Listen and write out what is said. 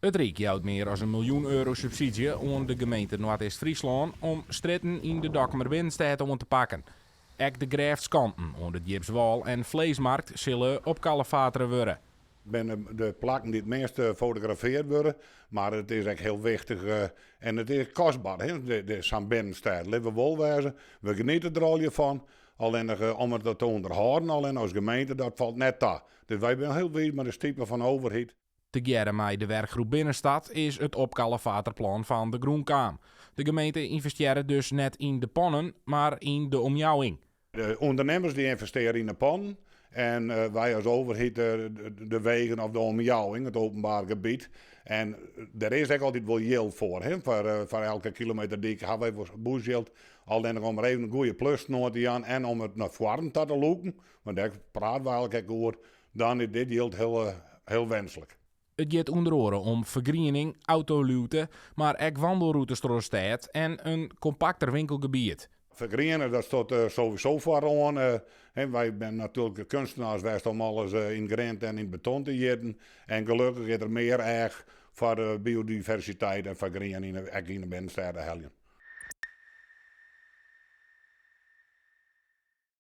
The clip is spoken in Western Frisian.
It Ryk jout mear as in miljoen euro subsydzje oan de gemeente Noardeast-Fryslân om strjitten yn de Dokkumer binnenstêd oan te pakken. Ek de grêftskanten oan de Djipswâl en Vleesmarkt sille opkalefatere wurde. Binne de plakken dy't it meast fotografeard wurde, mar it is ek hiel wichtich en it is kostber, sa'n binnenstêd. Litte we wol wêze, we geniete der allegear fan, allinnich om it te ûnderhâlden allinnich as gemeente, dat falt net ta. Dus wy binne hiel wiis mei de stipe fan de overheid. Tegearre mei de Werkgroep Binnenstad is it opkalefaterplan fan de grûn kaam. De gemeente ynvestearret dus net yn de pannen, mar yn de omjouwing. De ûndernimmers dy ynvestearje yn de pannen en wy as overheid de wegen of de omjouwing, it openbaar gebiet. En der is ek altyd wol jild foar, hè. Foar elke kilometer dyk ha wy wol bûsjild. Allinnich om der even in goede plusten oan te jaan en om it nei foaren ta te lûken, want dêr prate we eigentlik ek oer, Dan is dit jild hiel wenslik. It giet ûnder oare om fergriening, autoluwte, mar ek wandelrûtes troch de stêd en in kompakter winkelgebiet. Fergriene, dat stiet sowieso foaroan. Wy binne natuerlik keunstenaars west om alles yn grint en yn beton te jitten. En gelokkich is der mear each foar de biodiversiteit en foar grien ek yn de binnenstêd te heljen.